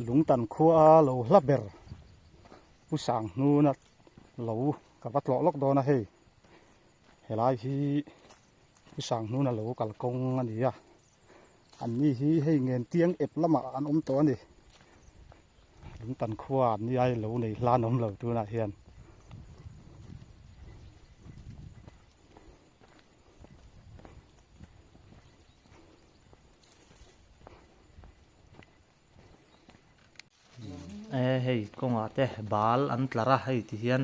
Lungtan khua lo hla ber Pu Sanghnuna lo ka va tlawh lawk dawn a hei. Helai hi Pu Sanghnuna lo kalkawng a ni a. An ni hi hei Ngentiang ep lamah an awm tawh a ni. Lungtan khua an ni ai lo nei hlan awm lo tunah hian. E hei kawngah te bal an tlar a hei ti hian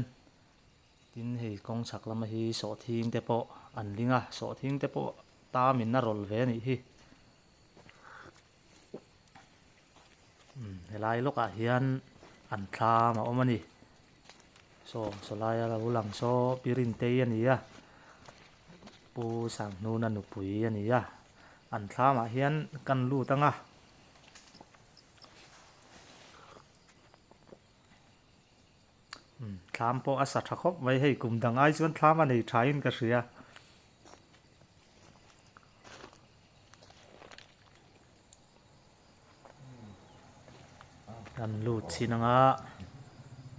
tin hei kawng chhak lama hi sawhthing te pawh an ling a sawhthing te pawh tam in a rawlh ve a nih hi umm helai lawkah hian an thlam a awm a ni saw saw laia lo lang saw pi Rintei a ni a Pu Sanghnuna nupui a ni a an thlamah hian kan lut ang a. Thlam pawh a sa tha khawp mai hei kum dang ai chuan thlam a nei tha in ka hria. Kan lut chin anga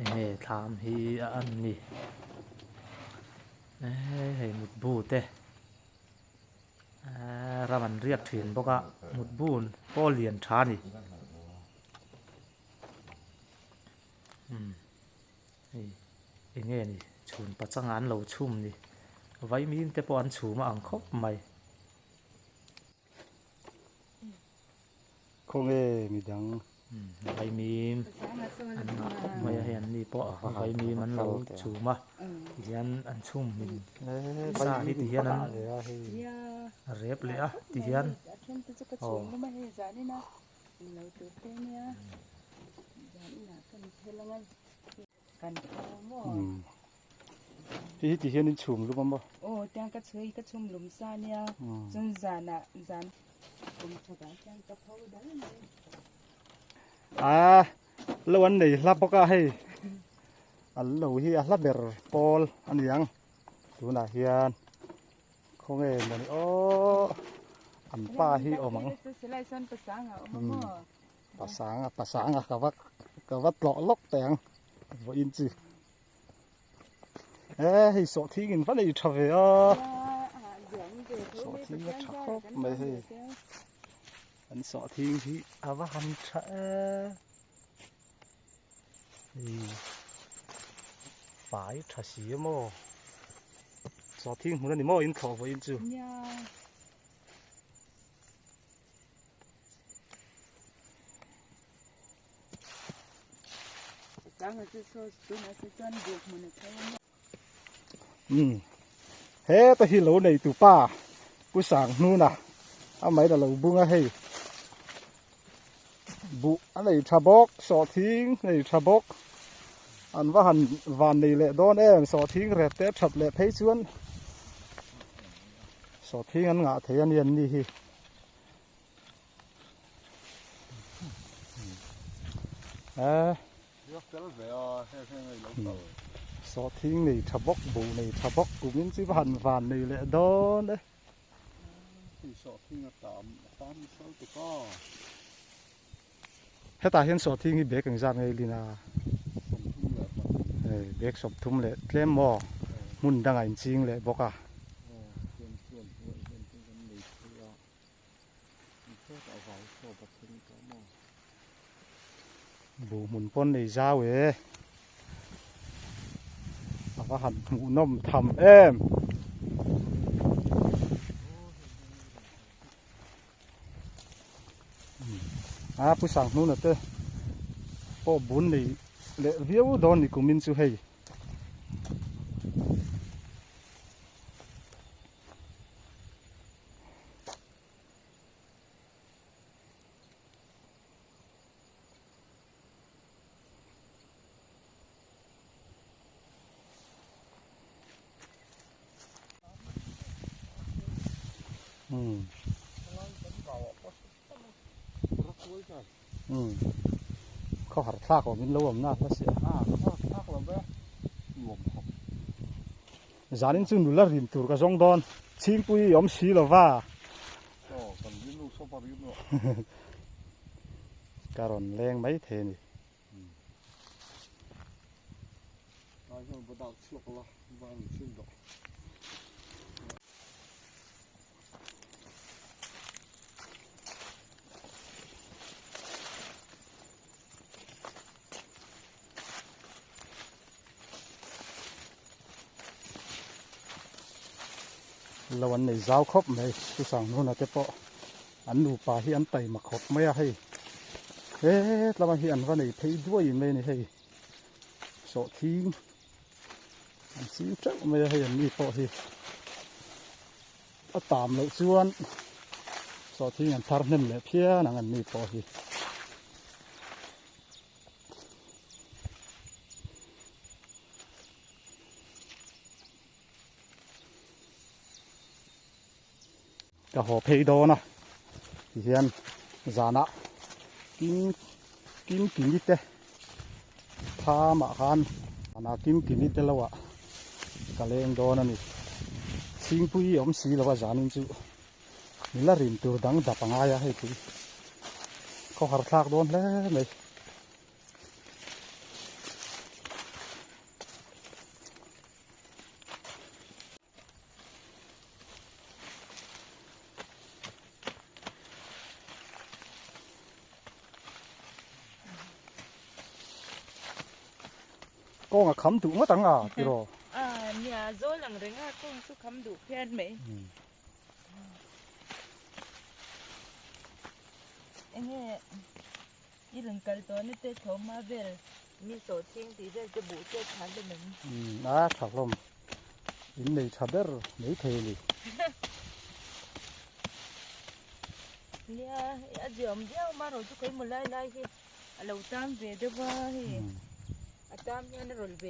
enge thlam hi a an ni eee hei mutbu te. Eee ram an riak thin bawk a mut bun pawh lian tha a ni umm hei eng nge ni chhun pachang an lo chhum ni vaimim te pawh an chhum a ang khawp mai. Khawnge midang Vaimim an ngah khawp mai a hei an ni pawh vaimim an lo chhum a tihian an chhum hmin sa hi tihian an rep leh a tihian aw. Hei hi ti hian in chhum lum a maw? Aw tiang ka chhui ka chhum lum sa nia chuan zanah zan kum thatah khian ka pho dal mai. A lo an nei hla bawk a hei an lo hi a hla ber pawl a ni ang tunah hian khawnge mawni aw an pa hi awm ang. Pasanga pasanga ka va ka va tlawh lawk teh ang vawiin chi e hei sawhthing in va nei tha ve a sawhthing a tha khawp mai hei an sawhthing hi a va han tha e hei fai tha si a maw sawhthing hmun a ni maw in thlawh vawiin chu. Heta hi lo nei tu pa Pu Sanghnuna a mai la lo bung a hei buh a nei tha bawk sawhthing nei tha bawk an va han van nei leh dawn em sawhthing rep te that leh phei chuan sawhthing an ngah thei a ni an ni hi. Sawhthing nei tha bawk, buh nei tha bawk kumin chu va han van nei leh dawn e. Hetah hian sawhthing hi bag engzat nge i lin a? Hei bag 30 leh tlem maw? Hmun dangah inching leh bawk a. Buh hmun pawn nei zau e a va han hmuhnawm tham em. A pu Sanghnuna te pawh bun nei leh viau dawn ni kumin chu hei. Khaw har thlak awm in lo awm na hla sia. Zanin chu nula rim tur ka zawng dawn. Chhingpui i awm si lo va. Ka rawn leng mai thei a ni. Lo an nei zau khawp mai chu Sanghnuna te pawh an nupa hi an taima khawp mai a hei he tlama hi an va nei phei duai mai a ni hei sawhthing an ching teuh mai a hei an ni pawh hi a tam loh chuan sawhthing an thar hnem leh phian ang an ni pawh hi. Ka haw phei dawn a tihian zanah kim kim kimi te thamah khan zanah kim kimi te lo ah ka leng dawn a ni chhingpui awm si lo a zanin chu nula rim tur dang dap a ngai a hei pui khawhar thlak dawn hle mai. Kawng a kham duh ngawt ang a tiraw? A nia zawl ang reng a kawng chu kham duh phian mai. Enge I rawn kal tawh na te thlawhhma vel mi sawh ching tih vel te buh te tha hlawm em? Umm a tha hlawm. In nei tha ber mai thei a ni. Nia a ziawm viau ma rawh chu kei maw lai lai hi a lo tam ve deuh a hei a tam hian a rawn ve.